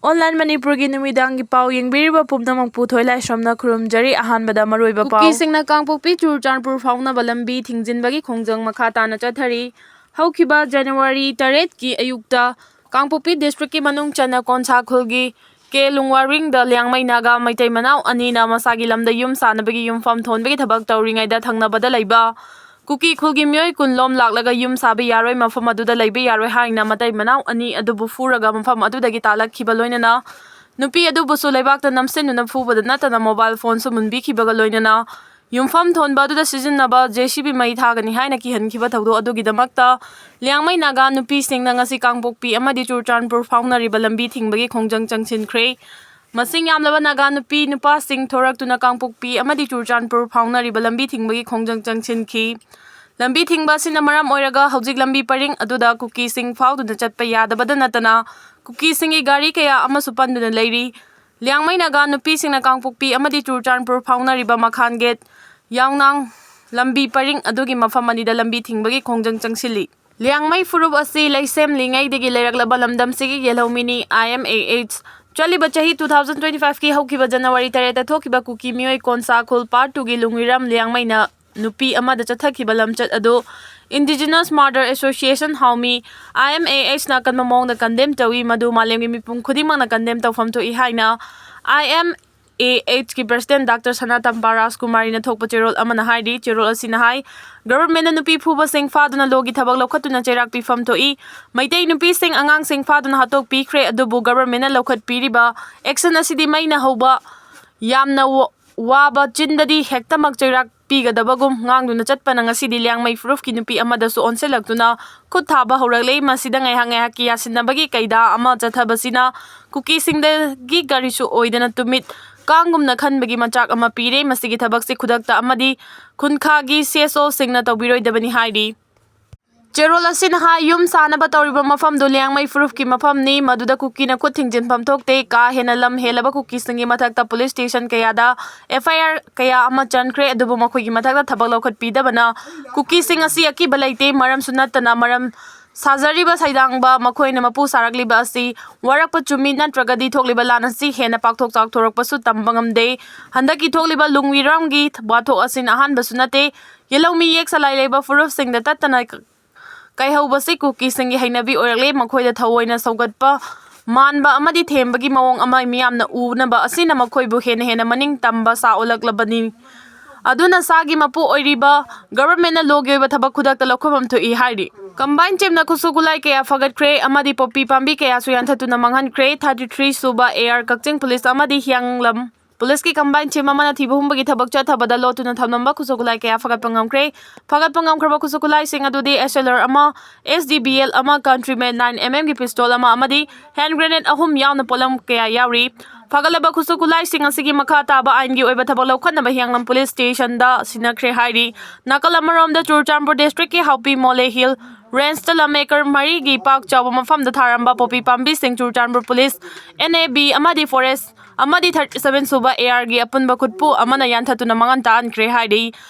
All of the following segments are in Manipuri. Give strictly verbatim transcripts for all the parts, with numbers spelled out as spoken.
ꯑꯣꯟꯂꯥꯏꯟ ꯃꯅꯤꯄꯨꯔꯒꯤ ꯅꯨꯃꯤꯗꯥꯡꯒꯤ ꯄꯥꯎ ꯌꯦꯡꯕꯤꯔꯤꯕ ꯄꯨꯝꯅꯃꯛꯄꯨ ꯊꯣꯏꯂꯥꯏꯁ꯭ꯔꯝꯅ ꯈꯨꯔꯨꯝꯖꯔꯤ꯫ ꯑꯍꯥꯟꯕꯗ ꯃꯔꯨꯑꯣꯏꯕ ꯄꯥꯎ꯫ ꯀꯨꯀꯤꯁꯤꯡꯅ ꯀꯥꯡꯄꯣꯛꯄꯤ ꯆꯨꯔꯆꯥꯟꯄꯨꯔ ꯐꯥꯎꯅꯕ ꯂꯝꯕꯤ ꯊꯤꯡꯖꯤꯟꯕꯒꯤ ꯈꯣꯡꯖꯪ ꯃꯈꯥ ꯇꯥꯅ ꯆꯠꯊꯔꯤ꯫ ꯍꯧꯈꯤꯕ ꯖꯅꯋꯥꯔꯤ ꯇꯔꯦꯠꯀꯤ ꯑꯌꯨꯛꯇ ꯀꯥꯡꯄꯣꯛꯄꯤ ꯗꯤꯁꯇ꯭ꯔꯤꯛꯀꯤ ꯃꯅꯨꯡ ꯆꯟꯅ ꯀꯣꯟꯁꯥ ꯈꯨꯜꯒꯤ ꯀꯦ ꯂꯨꯡꯋꯥꯔꯤꯡꯗ ꯂꯤꯌꯥꯡꯃꯩ ꯅꯥꯒꯥ ꯃꯩꯇꯩ ꯃꯅꯥꯎ ꯑꯅꯤꯅ ꯃꯁꯥꯒꯤ ꯂꯝꯗ ꯌꯨꯝ ꯁꯥꯅꯕꯒꯤ ꯌꯨꯝꯐꯝ ꯊꯣꯟꯕꯒꯤ ꯊꯕꯛ ꯇꯧꯔꯤꯉꯩꯗ ꯊꯪꯅꯕꯗ ꯂꯩꯕ ꯀꯨꯀꯤ ꯈꯨꯜꯒꯤ ꯃꯤꯑꯣꯏ ꯀꯨꯟ ꯂꯣꯝ ꯂꯥꯛꯂꯒ ꯌꯨꯝ ꯁꯥꯕ ꯌꯥꯔꯣꯏ, ꯃꯐꯝ ꯑꯗꯨꯗ ꯂꯩꯕ ꯌꯥꯔꯣꯏ ꯍꯥꯏꯅ ꯃꯇꯩ ꯃꯅꯥꯎ ꯑꯅꯤ ꯑꯗꯨꯕꯨ ꯐꯨꯔꯒ ꯃꯐꯝ ꯑꯗꯨꯗꯒꯤ ꯇꯥꯜꯂꯛꯈꯤꯕ ꯂꯣꯏꯅꯅ ꯅꯨꯄꯤ ꯑꯗꯨꯕꯨꯁꯨ ꯂꯩꯕꯥꯛꯇ ꯅꯝꯁꯤꯟꯗꯨꯅ ꯐꯨꯕꯗ ꯅꯠꯇꯅ ꯃꯣꯕꯥꯏꯜ ꯐꯣꯟꯁꯨ ꯃꯨꯟꯕꯤꯈꯤꯕꯒ ꯂꯣꯏꯅꯅ ꯌꯨꯝꯐꯝ ꯊꯣꯟꯕ ꯑꯗꯨꯗ ꯁꯤꯖꯤꯟꯅꯕ ꯖꯦ ꯁꯤ ꯕꯤ ꯃꯩ ꯊꯥꯒꯅꯤ ꯍꯥꯏꯅ ꯀꯤꯍꯟꯈꯤꯕ ꯊꯧꯗꯣꯛ ꯑꯗꯨꯒꯤꯗꯃꯛꯇ ꯂꯤꯌꯥꯡꯃꯩ ꯅꯥꯒꯥ ꯅꯨꯄꯤꯁꯤꯡꯅ ꯉꯁꯤ ꯀꯥꯡꯄꯣꯛꯄꯤ ꯑꯃꯗꯤ ꯆꯨꯔꯆꯥꯟꯄꯨꯔ ꯐꯥꯎꯅꯔꯤꯕ ꯂꯝꯕꯤ ꯊꯤꯡꯕꯒꯤ ꯈꯣꯡꯖꯪ ꯆꯪꯁꯤꯟꯈ꯭ꯔꯦ꯫ ꯃꯁꯤꯡ ꯌꯥꯝꯂꯕ ꯅꯥꯒꯥ ꯅꯨꯄꯤ ꯅꯨꯄꯥꯁꯤꯡ ꯊꯣꯔꯛꯇꯨꯅ ꯀꯥꯡꯄꯣꯛꯄꯤ ꯑꯃꯗꯤ ꯆꯨꯔꯆꯥꯟꯄꯨꯔ ꯐꯥꯎꯅꯔꯤꯕ ꯂꯝꯕꯤ ꯊꯤꯡꯕꯒꯤ ꯈꯣꯡꯖꯪ ꯆꯪꯁꯤꯟꯈꯤ꯫ ꯂꯝꯕꯤ ꯊꯤꯡꯕ ꯑꯁꯤꯅ ꯃꯔꯝ ꯑꯣꯏꯔꯒ ꯍꯧꯖꯤꯛ ꯂꯝꯕꯤ ꯄꯔꯤꯡ ꯑꯗꯨꯗ ꯀꯨꯀꯤꯁꯤꯡ ꯐꯥꯎꯗꯨꯅ ꯆꯠꯄ ꯌꯥꯗꯕꯗ ꯅꯠꯇꯅ ꯀꯨꯀꯤꯁꯤꯡꯒꯤ ꯒꯥꯔꯤ ꯀꯌꯥ ꯑꯃꯁꯨ ꯄꯟꯗꯨꯅ ꯂꯩꯔꯤ꯫ ꯂꯤꯌꯥꯡꯃꯩ ꯅꯥꯒꯥ ꯅꯨꯄꯤꯁꯤꯡꯅ ꯀꯥꯡꯄꯣꯛꯄꯤ ꯑꯃꯗꯤ ꯆꯨꯔꯆꯥꯟꯄꯨꯔ ꯐꯥꯎꯅꯔꯤꯕ ꯃꯈꯥꯟꯒꯦꯠ, ꯌꯥꯎꯅꯥꯡ ꯂꯝꯕꯤ ꯄꯔꯤꯡ ꯑꯗꯨꯒꯤ ꯃꯐꯝ ꯑꯅꯤꯗ ꯂꯝꯕꯤ ꯊꯤꯡꯕꯒꯤ ꯈꯣꯡꯖꯪ ꯆꯪꯁꯤꯜꯂꯤ꯫ ꯂꯤꯌꯥꯡꯃꯩ ꯐꯨꯔꯨꯞ ꯑꯁꯤ ꯂꯩꯁꯦꯝꯂꯤꯉꯩꯗꯒꯤ ꯂꯩꯔꯛꯂꯕ ꯂꯝꯗꯝꯁꯤꯒꯤ ꯌꯦꯜꯍꯧꯃꯤꯅꯤ꯫ ꯑꯥꯏ ꯑꯦꯝ ꯑꯦ ꯑꯩꯆ꯫ ꯆꯠꯂꯤꯕ ꯆꯍꯤ ꯇꯨ ꯊꯥꯎꯖꯟ ꯇ꯭ꯋꯦꯟꯇꯤ ꯐꯥꯏꯚꯀꯤ ꯍꯧꯈꯤꯕ ꯖꯅꯋꯥꯔꯤ ꯇꯔꯦꯠꯇ ꯊꯣꯛꯈꯤꯕ ꯀꯨꯀꯤ ꯃꯤꯑꯣꯏ ꯀꯣꯟꯁꯥ ꯈꯨꯜ ꯄꯥꯔꯠ ꯇꯨꯒꯤ ꯂꯨꯡꯋꯤꯔꯝ ꯂꯤꯌꯥꯡꯃꯩꯅ ꯅꯨꯄꯤ ꯑꯃꯗ ꯆꯠꯊꯈꯤꯕ ꯂꯝꯆꯠ ꯑꯗꯨ Indigenous Murder Association ꯍꯥꯎꯃꯤ, ꯑꯥꯏ ꯑꯦꯝ ꯑꯦ ꯑꯩꯆꯅ ꯑꯀꯟꯕ ꯃꯑꯣꯡꯗ ꯀꯟꯗꯦꯝ ꯇꯧꯏ, ꯃꯗꯨ ꯃꯥꯂꯦꯝꯒꯤ ꯃꯤꯄꯨꯝ ꯈꯨꯗꯤꯡꯃꯛꯅ ꯀꯟꯗꯦꯝ ꯇꯧꯐꯝ ꯊꯣꯛꯏ ꯍꯥꯏꯅ ꯑꯥꯏ ꯑꯦꯝ ꯑꯦ ꯑꯩꯆꯀꯤ ꯄ꯭ꯔꯁꯤꯗꯦꯟ ꯗꯥꯛꯇꯔ ꯁꯅꯥꯇꯝꯄꯥ ꯔꯥꯖꯀꯨꯃꯥꯔꯤꯅ ꯊꯣꯛꯄ ꯆꯦꯔꯣꯜ ꯑꯃꯅ ꯍꯥꯏꯔꯤ꯫ ꯆꯦꯔꯣꯜ ꯑꯁꯤꯅ ꯍꯥꯏ, ꯒꯚꯔꯟꯃꯦꯟꯠꯅ ꯅꯨꯄꯤ ꯐꯨꯕꯁꯤꯡ ꯐꯥꯗꯨꯅ ꯂꯣꯒꯤ ꯊꯕꯛ ꯂꯧꯈꯠꯇꯨꯅ ꯆꯩꯔꯥꯛ ꯄꯤꯐꯝ ꯊꯣꯛꯏ꯫ ꯃꯩꯇꯩ ꯅꯨꯄꯤꯁꯤꯡ, ꯑꯉꯥꯡꯁꯤꯡ ꯐꯥꯗꯨꯅ ꯍꯥꯠꯇꯣꯛꯄꯤꯈ꯭ꯔꯦ, ꯑꯗꯨꯕꯨ ꯒꯚꯔꯟꯃꯦꯟꯠꯅ ꯂꯧꯈꯠꯄꯤꯔꯤꯕ ꯑꯦꯛꯁꯟ ꯑꯁꯤꯗꯤ ꯃꯩꯅ ꯍꯧꯕ ꯌꯥꯝꯅ ꯋꯥ-, ꯋꯥꯕ ꯆꯤꯟꯗꯗꯤ ꯍꯦꯛꯇꯃꯛ ꯆꯩꯔꯥꯛ ꯄꯤꯒꯗꯕꯒꯨꯝ ꯉꯥꯡꯗꯨꯅ ꯆꯠꯄꯅ ꯉꯁꯤꯗꯤ ꯂꯤꯌꯥꯡꯃꯩ ꯐꯨꯔꯨꯞꯀꯤ ꯅꯨꯄꯤ ꯑꯃꯗꯁꯨ ꯑꯣꯟꯁꯤꯜꯂꯛꯇꯨꯅ ꯈꯨꯠ ꯊꯥꯕ ꯍꯧꯔꯛꯂꯦ꯫ ꯃꯁꯤꯗ ꯉꯥꯏꯍꯥꯛ ꯉꯥꯏꯍꯥꯛꯀꯤ ꯌꯥꯁꯤꯟꯅꯕꯒꯤ ꯀꯩꯗꯥ ꯑꯃ ꯆꯠꯊꯕꯁꯤꯅ ꯀꯨꯀꯤꯁꯤꯡꯗꯒꯤ ꯀꯔꯤꯁꯨ ꯑꯣꯏꯗꯅ ꯇꯨꯃꯤꯠ ꯀꯥꯡꯒꯨꯝꯅ ꯈꯟꯕꯒꯤ ꯃꯆꯥꯛ ꯑꯃ ꯄꯤꯔꯦ꯫ ꯃꯁꯤꯒꯤ ꯊꯕꯛꯁꯤ ꯈꯨꯗꯛꯇ ꯑꯃꯗꯤ ꯈꯨꯟꯈꯥꯒꯤ ꯁꯤ ꯑꯦꯁ ꯑꯣꯁꯤꯡꯅ ꯇꯧꯕꯤꯔꯣꯏꯗꯕꯅꯤ ꯍꯥꯏꯔꯤ꯫ ꯆꯦꯔꯣꯜ ꯑꯁꯤꯅ ꯍꯥꯏ, ꯌꯨꯝ ꯁꯥꯅꯕ ꯇꯧꯔꯤꯕ ꯃꯐꯝꯗꯨ ꯂꯤꯌꯥꯡꯃꯩ ꯐꯨꯔꯨꯞꯀꯤ ꯃꯐꯝꯅꯤ, ꯃꯗꯨꯗ ꯀꯨꯀꯤꯅ ꯈꯨꯠ ꯊꯤꯡꯖꯤꯟꯐꯝ ꯊꯣꯛꯇꯦ꯫ ꯀꯥ ꯍꯦꯟꯅ ꯂꯝ ꯍꯦꯜꯂꯕ ꯀꯨꯀꯤꯁꯤꯡꯒꯤ ꯃꯊꯛꯇ ꯄꯨꯂꯤꯁ ꯁ꯭ꯇꯦꯁꯟ ꯀꯌꯥꯗ ꯑꯦꯐ ꯑꯥꯏ ꯑꯥꯔ ꯀꯌꯥ ꯑꯃ ꯆꯟꯈ꯭ꯔꯦ, ꯑꯗꯨꯕꯨ ꯃꯈꯣꯏꯒꯤ ꯃꯊꯛꯇ ꯊꯕꯛ ꯂꯧꯈꯠꯄꯤꯗꯕꯅ ꯀꯨꯀꯤꯁꯤꯡ ꯑꯁꯤ ꯑꯀꯤꯕ ꯂꯩꯇꯦ꯫ ꯃꯔꯝꯁꯨ ꯅꯠꯇꯅ ꯃꯔꯝ ꯁꯥꯖꯔꯤꯕ ꯁꯩꯗꯥꯡꯕ ꯃꯈꯣꯏꯅ ꯃꯄꯨ ꯁꯥꯔꯛꯂꯤꯕ ꯑꯁꯤ ꯋꯥꯔꯛꯄ ꯆꯨꯝꯃꯤ, ꯅꯠꯇ꯭ꯔꯒꯗꯤ ꯊꯣꯛꯂꯤꯕ ꯂꯥꯟ ꯑꯁꯤ ꯍꯦꯟꯅ ꯄꯥꯛꯊꯣꯛ ꯆꯥꯎꯊꯣꯔꯛꯄꯁꯨ ꯇꯝꯕ ꯉꯝꯗꯦ꯫ ꯍꯟꯗꯛꯀꯤ ꯊꯣꯛꯂꯤꯕ ꯂꯨꯡꯋꯤꯔꯥꯝꯒꯤ ꯋꯥꯊꯣꯛ ꯑꯁꯤꯅ ꯑꯍꯥꯟꯕꯁꯨ ꯅꯠꯇꯦ꯫ ꯌꯦꯜꯍꯧꯃꯤ ꯌꯦꯛ ꯁꯂꯥꯏ ꯂꯩꯕ ꯐꯨꯔꯨꯞꯁꯤꯡꯗ ꯇꯠꯇꯅ ꯀꯥꯏꯍꯧꯕꯁꯤ ꯀꯨꯀꯤꯁꯤꯡꯒꯤ ꯍꯩꯅꯕꯤ ꯑꯣꯏꯔꯛꯂꯦ꯫ ꯃꯈꯣꯏꯗ ꯊꯑꯣꯏꯅ ꯁꯧꯒꯠꯄ ꯃꯥꯟꯕ ꯑꯃꯗꯤ ꯊꯦꯝꯕꯒꯤ ꯃꯑꯣꯡ ꯑꯃ ꯃꯤꯌꯥꯝꯅ ꯎꯅꯕ ꯑꯁꯤꯅ ꯃꯈꯣꯏꯕꯨ ꯍꯦꯟꯅ ꯍꯦꯟꯅ ꯃꯅꯤꯡ ꯇꯝꯕ ꯁꯥ ꯑꯣꯜꯂꯛꯂꯕꯅꯤ꯫ ꯑꯗꯨꯅ ꯁꯥꯒꯤ ꯃꯄꯨ ꯑꯣꯏꯔꯤꯕ ꯒꯚꯔꯟꯃꯦꯟꯠꯅ ꯂꯣꯒꯤ ꯑꯣꯏꯕ ꯊꯕꯛ ꯈꯨꯗꯛꯇ ꯂꯧꯈꯠꯐꯝ ꯊꯣꯛꯏ ꯍꯥꯏꯔꯤ꯫ ꯀꯝꯕꯥꯏꯟ ꯇꯤꯝꯅ ꯈꯨꯠꯁꯨ ꯈꯨꯠꯂꯥꯏ ꯀꯌꯥ ꯐꯒꯠꯈ꯭ꯔꯦ ꯑꯃꯗꯤ ꯄꯣꯄꯤ ꯄꯥꯝꯕꯤ ꯀꯌꯥꯁꯨ ꯌꯥꯟꯊꯠꯇꯨꯅ ꯃꯥꯡꯍꯟꯈ꯭ꯔꯦ꯫ ꯊꯥꯔꯇꯤ ꯊ꯭ꯔꯤ ꯁꯨꯕ ꯑꯦ ꯑꯥꯔ ꯀꯛꯆꯤꯡ ꯄꯨꯂꯤꯁ ꯑꯃꯗꯤ ꯍꯤꯌꯥꯡꯂꯝ ꯄꯨꯂꯤꯁꯀꯤ ꯀꯝꯕꯥꯏꯟ ꯇꯤꯝ ꯑꯃꯅ ꯊꯤꯕ ꯍꯨꯝꯕꯒꯤ ꯊꯕꯛ ꯆꯠꯊꯕꯗ ꯂꯣꯠꯇꯨꯅ ꯊꯝꯂꯝꯕ ꯈꯨꯠꯁꯨ ꯈꯨꯠꯂꯥꯏ ꯀꯌꯥ ꯐꯒꯠꯄ ꯉꯝꯈ꯭ꯔꯦ꯫ ꯐꯒꯠꯄ ꯉꯝꯈ꯭ꯔꯕ ꯈꯨꯠꯁꯨ ꯈꯨꯠꯂꯥꯏꯁꯤꯡ ꯑꯗꯨꯗꯤ ꯑꯦꯁ ꯑꯦꯜ ꯑꯥꯔ ꯑꯃ, ꯑꯦꯁ ꯗꯤ ꯕꯤ ꯑꯦꯜ ꯑꯃ, ꯀꯟꯇ꯭ꯔꯤꯃꯦꯟ ꯅꯥꯏꯟ ꯑꯦꯝ ꯑꯦꯝꯒꯤ ꯄꯤꯁꯇꯣꯜ ꯑꯃ ꯑꯃꯗꯤ ꯍꯦꯟ ꯒ꯭ꯔꯦꯅꯦꯗ ꯑꯍꯨꯝ ꯌꯥꯎꯅ ꯄꯣꯠꯂꯝ ꯀꯌꯥ ꯌꯥꯎꯔꯤ꯫ ꯐꯒꯠꯂꯕ ꯈꯨꯠꯁꯨ ꯈꯨꯠꯂꯥꯏꯁꯤꯡ ꯑꯁꯤꯒꯤ ꯃꯈꯥ ꯇꯥꯕ ꯑꯥꯏꯟꯒꯤ ꯑꯣꯏꯕ ꯊꯕꯛ ꯂꯧꯈꯠꯅꯕ ꯍꯤꯌꯥꯡꯂꯝ ꯄꯨꯂꯤꯁ ꯁ꯭ꯇꯦꯁꯟꯗ ꯁꯤꯟꯅꯈ꯭ꯔꯦ ꯍꯥꯏꯔꯤ꯫ ꯅꯥꯀꯜ ꯑꯃꯔꯣꯝꯗ ꯆꯨꯔꯆꯥꯟꯄꯨꯔ ꯗꯤꯁꯇ꯭ꯔꯤꯛꯀꯤ ꯍꯥꯎꯄꯤ ꯃꯣꯂꯦ ꯍꯤꯜ ꯔꯦꯟꯖꯇ ꯂꯝ ꯑꯦꯀꯔ ꯃꯔꯤꯒꯤ ꯄꯥꯛ ꯆꯥꯎꯕ ꯃꯐꯝꯗ ꯊꯥꯔꯝꯕ ꯄꯣꯄꯤ ꯄꯥꯝꯕꯤꯁꯤꯡ Churachandpur police, N A B ꯑꯃꯗꯤ ꯐꯣꯔꯦꯁ ꯑꯃꯗꯤ ꯊꯥꯔꯇꯤ ꯁꯚꯦꯟ ꯁꯨꯕ ꯑꯦ ꯑꯥꯔꯒꯤ ꯑꯄꯨꯟꯕ ꯈꯨꯠꯄꯨ ꯑꯃꯅ ꯌꯥꯟꯊꯠꯇꯨꯅ ꯃꯥꯡꯍꯟ ꯇꯥꯛꯍꯟꯈ꯭ꯔꯦ ꯍꯥꯏꯔꯤ꯫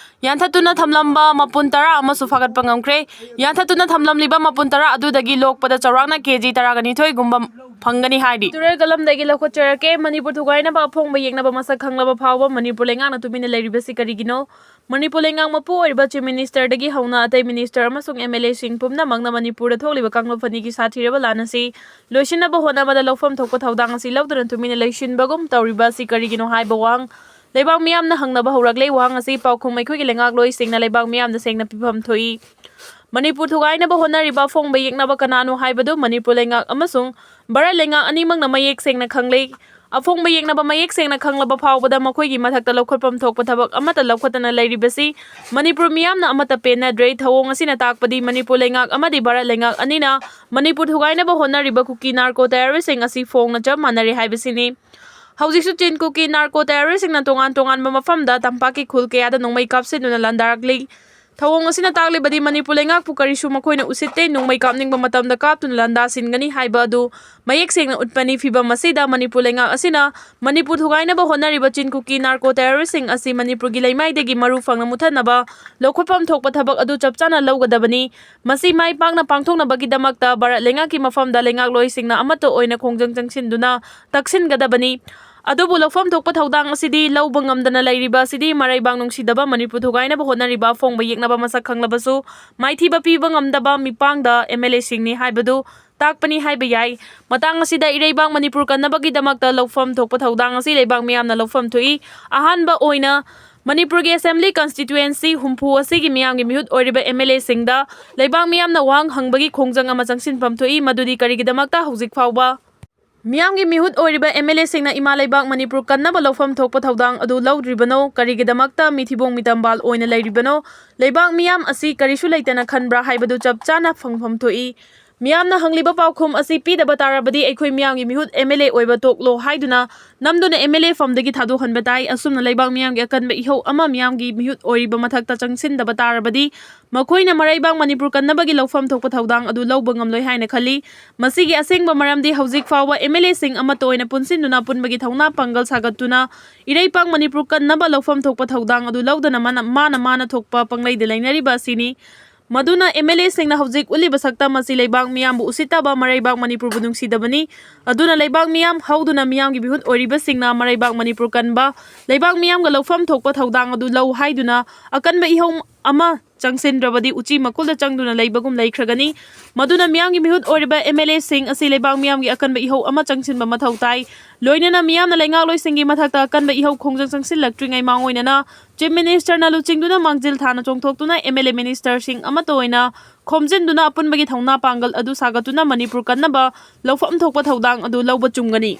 ꯌꯥꯟꯊꯠꯇꯨꯅ ꯊꯝꯂꯝꯕ ꯃꯄꯨꯟ ꯇꯔꯥ ꯑꯃꯁꯨ ꯐꯥꯒꯠꯄ ꯉꯝꯈ꯭ꯔꯦ꯫ ꯌꯥꯟꯊꯠꯇꯨꯅ ꯊꯝꯂꯝꯂꯤꯕ ꯃꯄꯨꯟ ꯇꯔꯥ ꯑꯗꯨꯗꯒꯤ ꯂꯣꯛꯄꯗ ꯆꯥꯎꯔꯥꯛꯅ ꯀꯦ ꯖꯤ ꯇꯔꯥꯒ ꯅꯤꯊꯣꯏꯒꯨꯝꯕ ꯐꯪꯒꯅꯤ ꯍꯥꯏꯔꯤ꯫ ꯇꯨꯔꯦꯜ ꯀꯂꯝꯗꯒꯤ ꯂꯧꯈꯠꯆꯔꯛꯀꯦ꯫ ꯃꯅꯤꯄꯨꯔ ꯊꯨꯒꯥꯏꯅꯕ ꯑꯐꯣꯡꯕ ꯌꯦꯛꯅꯕ ꯃꯁꯛ ꯈꯪꯂꯕ ꯐꯥꯎꯕ ꯃꯅꯤꯄꯨꯔ ꯂꯩꯉꯥꯛꯅ ꯇꯨꯃꯤꯟꯅ ꯂꯩꯔꯤꯕꯁꯤ ꯀꯔꯤꯒꯤꯅꯣ? ꯃꯅꯤꯄꯨꯔ ꯂꯩꯉꯥꯛ ꯃꯄꯨ ꯑꯣꯏꯔꯤꯕ ꯆꯤꯐ ꯃꯤꯅꯤꯁꯇꯔꯗꯒꯤ ꯍꯧꯅ ꯑꯇꯩ ꯃꯤꯅꯤꯁꯇꯔ ꯑꯃꯁꯨꯡ ꯑꯦꯝ ꯑꯦꯜ ꯑꯦꯁꯤꯡ ꯄꯨꯝꯅꯃꯛꯅ ꯃꯅꯤꯄꯨꯔꯗ ꯊꯣꯛꯂꯤꯕ ꯀꯥꯡꯂꯨꯞ ꯑꯅꯤꯒꯤ ꯁꯥꯊꯤꯔꯕ ꯂꯥꯟ ꯑꯁꯤ ꯂꯣꯏꯁꯤꯟꯅꯕ ꯍꯣꯠꯅꯕꯗ ꯂꯧꯐꯝ ꯊꯣꯛꯄ ꯊꯧꯗꯥꯡ ꯑꯁꯤ ꯂꯧꯗꯨꯅ ꯇꯨꯃꯤꯟꯅ ꯂꯩꯁꯤꯟꯕꯒꯨꯝ ꯇꯧꯔꯤꯕ ꯑꯁꯤ ꯀꯔꯤꯒꯤꯅꯣ ꯍꯥꯏꯕ ꯋꯥꯍꯪ ꯂꯩꯕꯥꯛ ꯃꯤꯌꯥꯝꯅ ꯍꯪꯅꯕ ꯍꯧꯔꯛꯂꯦ꯫ ꯋꯥꯍꯪ ꯑꯁꯤ ꯄꯥꯎꯈꯨꯝ ꯑꯩꯈꯣꯏꯒꯤ ꯂꯩꯉꯥꯛꯂꯣꯏꯁꯤꯡꯅ ꯂꯩꯕꯥꯛ ꯃꯤꯌꯥꯝꯗ ꯁꯦꯡꯅ ꯄꯤꯐꯝ ꯊꯣꯛꯏ꯫ ꯃꯅꯤꯄꯨꯔ ꯊꯨꯒꯥꯏꯅꯕ ꯍꯣꯠꯅꯔꯤꯕ ꯑꯐꯣꯡꯕ ꯌꯦꯛꯅꯕ ꯀꯅꯥꯅꯣ ꯍꯥꯏꯕꯗꯨ ꯃꯅꯤꯄꯨꯔ ꯂꯩꯉꯥꯛ ꯑꯃꯁꯨꯡ ꯚꯥꯔꯠ ꯂꯩꯉꯥꯛ ꯑꯅꯤꯃꯛꯅ ꯃꯌꯦꯛ ꯁꯦꯡꯅ ꯈꯪꯂꯦ꯫ ꯑꯐꯣꯡꯕ ꯌꯦꯛꯅꯕ ꯃꯌꯦꯛ ꯁꯦꯡꯅ ꯈꯪꯂꯕ ꯐꯥꯎꯕꯗ ꯃꯈꯣꯏꯒꯤ ꯃꯊꯛꯇ ꯂꯧꯈꯠꯐꯝ ꯊꯣꯛꯄ ꯊꯕꯛ ꯑꯃꯠꯇ ꯂꯧꯈꯠꯇꯅ ꯂꯩꯔꯤꯕꯁꯤ ꯃꯅꯤꯄꯨꯔ ꯃꯤꯌꯥꯝꯅ ꯑꯃꯠꯇ ꯄꯦꯟꯅꯗ꯭ꯔꯦ꯫ ꯊꯧꯑꯣꯡ ꯑꯁꯤꯅ ꯇꯥꯛꯄꯗꯤ ꯃꯅꯤꯄꯨꯔ ꯂꯩꯉꯥꯛ ꯑꯃꯗꯤ ꯚꯥꯔꯠ ꯂꯩꯉꯥꯛ ꯑꯅꯤꯅ ꯃꯅꯤꯄꯨꯔ ꯊꯨꯒꯥꯏꯅꯕ ꯍꯣꯠꯅꯔꯤꯕ ꯀꯨꯀꯤ ꯅꯥꯔꯀꯣ ꯇꯦꯔꯣꯔꯤꯁ꯭ꯠꯁꯤꯡ ꯑꯁꯤ ꯐꯣꯡꯅ ꯆꯞ ꯃꯥꯟꯅꯔꯦ ꯍꯥꯏꯕꯁꯤꯅꯤ꯫ ꯍꯧꯖꯤꯛꯁꯨ ꯆꯤꯟ ꯀꯨꯀꯤ ꯅꯥꯔꯀꯣ ꯇꯦꯔꯣꯔꯤꯁ꯭ꯠꯁꯤꯡꯅ ꯇꯣꯉꯥꯟ ꯇꯣꯉꯥꯟꯕ ꯃꯐꯝꯗ ꯇꯝꯄꯥꯛꯀꯤ ꯈꯨꯜ ꯀꯌꯥꯗ ꯅꯣꯡꯃꯩ ꯀꯥꯞꯁꯤꯟꯗꯨꯅ ꯂꯥꯟꯗꯥꯔꯛꯂꯤ꯫ ꯊꯧꯑꯣꯡ ꯑꯁꯤꯅ ꯇꯥꯛꯂꯤꯕꯗꯤ ꯃꯅꯤꯄꯨꯔ ꯂꯩꯉꯥꯛꯄꯨ ꯀꯔꯤꯁꯨ ꯃꯈꯣꯏꯅ ꯎꯁꯤꯠꯇꯦ, ꯅꯣꯡꯃꯩ ꯀꯥꯞꯅꯤꯡꯕ ꯃꯇꯝꯗ ꯀꯥꯞꯇꯨꯅ ꯂꯥꯟꯗꯥꯁꯤꯟꯒꯅꯤ ꯍꯥꯏꯕ ꯑꯗꯨ ꯃꯌꯦꯛ ꯁꯦꯡꯅ ꯎꯠꯄꯅꯤ꯫ ꯐꯤꯚꯝ ꯑꯁꯤꯗ ꯃꯅꯤꯄꯨꯔ ꯂꯩꯉꯥꯛ ꯑꯁꯤꯅ ꯃꯅꯤꯄꯨꯔ ꯊꯨꯒꯥꯏꯅꯕ ꯍꯣꯠꯅꯔꯤꯕ ꯆꯤꯟ ꯀꯨꯀꯤ ꯅꯥꯔꯀꯣ ꯇꯦꯔꯣꯔꯤꯁꯁꯤꯡ ꯑꯁꯤ ꯃꯅꯤꯄꯨꯔꯒꯤ ꯂꯩꯃꯥꯏꯗꯒꯤ ꯃꯔꯨ ꯐꯪꯅ ꯃꯨꯊꯠꯅꯕ ꯂꯧꯈꯠꯐꯝ ꯊꯣꯛꯄ ꯊꯕꯛ ꯑꯗꯨ ꯆꯞ ꯆꯥꯅ ꯂꯧꯒꯗꯕꯅꯤ꯫ ꯃꯁꯤ ꯃꯥꯏ ꯄꯥꯛꯅ ꯄꯥꯡꯊꯣꯛꯅꯕꯒꯤꯗꯃꯛꯇ ꯚꯥꯔꯠ ꯂꯩꯉꯥꯛꯀꯤ ꯃꯐꯝꯗ ꯂꯩꯉꯥꯛꯂꯣꯏꯁꯤꯡꯅ ꯑꯃꯠꯇ ꯑꯣꯏꯅ ꯈꯣꯡꯖꯪ ꯆꯪꯁꯤꯟꯗꯨꯅ ꯇꯛꯁꯤꯟꯒꯗꯕꯅꯤ꯫ ꯑꯗꯨꯕꯨ ꯂꯧꯐꯝ ꯊꯣꯛꯄ ꯊꯧꯗꯥꯡ ꯑꯁꯤꯗꯤ ꯂꯧꯕ ꯉꯝꯗꯅ ꯂꯩꯔꯤꯕ ꯑꯁꯤꯗꯤ ꯃꯔꯩꯕꯥꯛ ꯅꯨꯡꯁꯤꯗꯕ ꯃꯅꯤꯄꯨꯔ ꯊꯨꯒꯥꯏꯅꯕ ꯍꯣꯠꯅꯔꯤꯕ ꯑꯐꯣꯡꯕ ꯌꯦꯛꯅꯕ ꯃꯁꯛ ꯈꯪꯂꯕꯁꯨ ꯃꯥꯏꯊꯤꯕ ꯄꯤꯕ ꯉꯝꯗꯕ ꯃꯤꯄꯥꯡꯗ ꯑꯦꯝ ꯑꯦꯜ ꯑꯦꯁꯤꯡꯅꯤ ꯍꯥꯏꯕꯗꯨ ꯇꯥꯛꯄꯅꯤ ꯍꯥꯏꯕ ꯌꯥꯏ꯫ ꯃꯇꯥꯡ ꯑꯁꯤꯗ ꯏꯔꯩꯕꯥꯛ ꯃꯅꯤꯄꯨꯔ ꯀꯟꯅꯕꯒꯤꯗꯃꯛꯇ ꯂꯧꯐꯝ ꯊꯣꯛꯄ ꯊꯧꯗꯥꯡ ꯑꯁꯤ ꯂꯩꯕꯥꯛ ꯃꯤꯌꯥꯝꯅ ꯂꯧꯐꯝ ꯊꯣꯛꯏ꯫ ꯑꯍꯥꯟꯕ ꯑꯣꯏꯅ ꯃꯅꯤꯄꯨꯔꯒꯤ ꯑꯦꯁꯦꯝꯕ꯭ꯂꯤ ꯀꯟꯁꯇꯤꯇ꯭ꯌꯨꯑꯦꯟꯁꯤ ꯍꯨꯝꯐꯨ ꯑꯁꯤꯒꯤ ꯃꯤꯌꯥꯝꯒꯤ ꯃꯤꯍꯨꯠ ꯑꯣꯏꯔꯤꯕ ꯑꯦꯝ ꯑꯦꯜ ꯑꯦꯁꯤꯡꯗ ꯂꯩꯕꯥꯛ ꯃꯤꯌꯥꯝꯅ ꯋꯥꯍꯪ ꯍꯪꯕꯒꯤ ꯈꯣꯡꯖꯪ ꯑꯃ ꯆꯪꯁꯤꯟꯐꯝ ꯊꯣꯛꯏ꯫ ꯃꯗꯨꯗꯤ ꯀꯔꯤꯒꯤꯗꯃꯛꯇ ꯍꯧꯖꯤꯛ ꯐꯥꯎꯕ ꯃꯤꯌꯥꯝꯒꯤ ꯃꯤꯍꯨꯠ ꯑꯣꯏꯔꯤꯕ ꯑꯦꯝ ꯑꯦꯜ ꯑꯦꯁꯤꯡꯅ ꯏꯃꯥ ꯂꯩꯕꯥꯛ ꯃꯅꯤꯄꯨꯔ ꯀꯟꯅꯕ ꯂꯧꯐꯝ ꯊꯣꯛꯄ ꯊꯧꯗꯥꯡ ꯑꯗꯨ ꯂꯧꯗ꯭ꯔꯤꯕꯅꯣ? ꯀꯔꯤꯒꯤꯗꯃꯛꯇ ꯃꯤꯊꯤꯕꯣꯡ ꯃꯤꯇꯝꯕꯥꯜ ꯑꯣꯏꯅ ꯂꯩꯔꯤꯕꯅꯣ? ꯂꯩꯕꯥꯛ ꯃꯤꯌꯥꯝ ꯑꯁꯤ ꯀꯔꯤꯁꯨ ꯂꯩꯇꯅ ꯈꯟꯕ꯭ꯔꯥ ꯍꯥꯏꯕꯗꯨ ꯆꯞ ꯆꯥꯅ ꯐꯪꯐꯝ ꯊꯣꯛꯏ꯫ ꯃꯤꯌꯥꯝꯅ ꯍꯪꯂꯤꯕ ꯄꯥꯎꯈꯨꯝ ꯑꯁꯤ ꯄꯤꯗꯕ ꯇꯥꯔꯕꯗꯤ ꯑꯩꯈꯣꯏ ꯃꯤꯌꯥꯝꯒꯤ ꯃꯤꯍꯨꯠ ꯑꯦꯝ ꯑꯦꯜ ꯑꯦ ꯑꯣꯏꯕ ꯇꯣꯛꯂꯣ ꯍꯥꯏꯗꯨꯅ ꯅꯝꯗꯨꯅ ꯑꯦꯝ ꯑꯦꯜ ꯑꯦ ꯐꯝꯗꯒꯤ ꯊꯥꯗꯣꯛꯍꯟꯕ ꯇꯥꯏ꯫ ꯑꯁꯨꯝꯅ ꯂꯩꯕꯥꯛ ꯃꯤꯌꯥꯝꯒꯤ ꯑꯀꯟꯕ ꯏꯍꯧ ꯑꯃ ꯃꯤꯌꯥꯝꯒꯤ ꯃꯤꯍꯨꯠ ꯑꯣꯏꯔꯤꯕ ꯃꯊꯛꯇ ꯆꯪꯁꯤꯟꯗꯕ ꯇꯥꯔꯕꯗꯤ ꯃꯈꯣꯏꯅ ꯃꯔꯩꯕꯥꯛ ꯃꯅꯤꯄꯨꯔ ꯀꯟꯅꯕꯒꯤ ꯂꯧꯐꯝ ꯊꯣꯛꯄ ꯊꯧꯗꯥꯡ ꯑꯗꯨ ꯂꯧꯕ ꯉꯝꯂꯣꯏ ꯍꯥꯏꯅ ꯈꯜꯂꯤ꯫ ꯃꯁꯤꯒꯤ ꯑꯁꯦꯡꯕ ꯃꯔꯝꯗꯤ ꯍꯧꯖꯤꯛ ꯐꯥꯎꯕ ꯑꯦꯝ ꯑꯦꯜ ꯑꯦꯁꯤꯡ ꯑꯃꯠꯇ ꯑꯣꯏꯅ ꯄꯨꯟꯁꯤꯟꯗꯨꯅ ꯑꯄꯨꯟꯕꯒꯤ ꯊꯧꯅꯥ ꯄꯥꯡꯒꯜ ꯁꯥꯒꯠꯇꯨꯅ ꯏꯔꯩꯄꯥꯛ ꯃꯅꯤꯄꯨꯔ ꯀꯟꯅꯕ ꯂꯧꯐꯝ ꯊꯣꯛꯄ ꯊꯧꯗꯥꯡ ꯑꯗꯨ ꯂꯧꯗꯅ ꯃꯥꯅ, ꯃꯥꯅ, ꯃꯥꯅ ꯊꯣꯛꯄ ꯄꯪꯂꯩꯗ ꯂꯩꯅꯔꯤꯕ ꯑꯁꯤꯅꯤ꯫ ꯃꯗꯨꯅ ꯑꯦꯝ ꯑꯦꯜ ꯑꯦꯁꯤꯡꯅ ꯍꯧꯖꯤꯛ ꯎꯠꯂꯤꯕ ꯁꯛꯇꯝ ꯑꯁꯤ ꯂꯩꯕꯥꯛ ꯃꯤꯌꯥꯝꯕꯨ ꯎꯁꯤꯠꯇꯕ, ꯃꯔꯩꯕꯥꯛ ꯃꯅꯤꯄꯨꯔꯕꯨ ꯅꯨꯡꯁꯤꯗꯕꯅꯤ꯫ ꯑꯗꯨꯅ ꯂꯩꯕꯥꯛ ꯃꯤꯌꯥꯝ ꯍꯧꯗꯨꯅ ꯃꯤꯌꯥꯝꯒꯤ ꯃꯤꯍꯨꯠ ꯑꯣꯏꯔꯤꯕꯁꯤꯡꯅ ꯃꯔꯩꯕꯥꯛ ꯃꯅꯤꯄꯨꯔ ꯀꯟꯕ, ꯂꯩꯕꯥꯛ ꯃꯤꯌꯥꯝꯒ ꯂꯧꯐꯝ ꯊꯣꯛꯄ ꯊꯧꯗꯥꯡ ꯑꯗꯨ ꯂꯧ ꯍꯥꯏꯗꯨꯅ ꯑꯀꯟꯕ ꯏꯍꯧ ꯑꯃ ꯆꯪꯁꯤꯟꯗ꯭ꯔꯕꯗꯤ ꯎꯆꯤ ꯃꯀꯨꯜꯗ ꯆꯪꯗꯨꯅ ꯂꯩꯕꯒꯨꯝ ꯂꯩꯈ꯭ꯔꯒꯅꯤ꯫ ꯃꯗꯨꯅ ꯃꯤꯌꯥꯝꯒꯤ ꯃꯤꯍꯨꯠ ꯑꯣꯏꯔꯤꯕ ꯑꯦꯝ ꯑꯦꯜ ꯑꯦꯁꯤꯡ ꯑꯁꯤ ꯂꯩꯕꯥꯛ ꯃꯤꯌꯥꯝꯒꯤ ꯑꯀꯟꯕ ꯏꯍꯧ ꯑꯃ ꯆꯪꯁꯤꯟꯕ ꯃꯊꯧ ꯇꯥꯏ꯫ ꯂꯣꯏꯅꯅ ꯃꯤꯌꯥꯝꯅ ꯂꯩꯉꯥꯛꯂꯣꯏꯁꯤꯡꯒꯤ ꯃꯊꯛꯇ ꯑꯀꯟꯕ ꯏꯍꯧ ꯈꯣꯡꯖꯪ ꯆꯪꯁꯤꯜꯂꯛꯇ꯭ꯔꯤꯉꯩ ꯃꯥꯡꯑꯣꯏꯅꯅ ꯆꯤꯐ ꯃꯤꯅꯤꯁꯇꯔꯅ ꯂꯨꯆꯤꯡꯗꯨꯅ ꯃꯥꯡꯖꯤꯜ ꯊꯥꯅ ꯆꯣꯡꯊꯣꯛꯇꯨꯅ ꯑꯦꯝ ꯑꯦꯜ ꯑꯦ ꯃꯤꯅꯤꯁꯇꯔꯁꯤꯡ ꯑꯃꯠꯇ ꯑꯣꯏꯅ ꯈꯣꯝꯖꯤꯟꯗꯨꯅ ꯑꯄꯨꯟꯕꯒꯤ ꯊꯧꯅꯥ ꯄꯥꯡꯒꯜ ꯑꯗꯨ ꯁꯥꯒꯠꯇꯨꯅ ꯃꯅꯤꯄꯨꯔ ꯀꯟꯅꯕ ꯂꯧꯐꯝ ꯊꯣꯛꯄ ꯊꯧꯗꯥꯡ ꯑꯗꯨ ꯂꯧꯕ ꯆꯨꯝꯒꯅꯤ꯫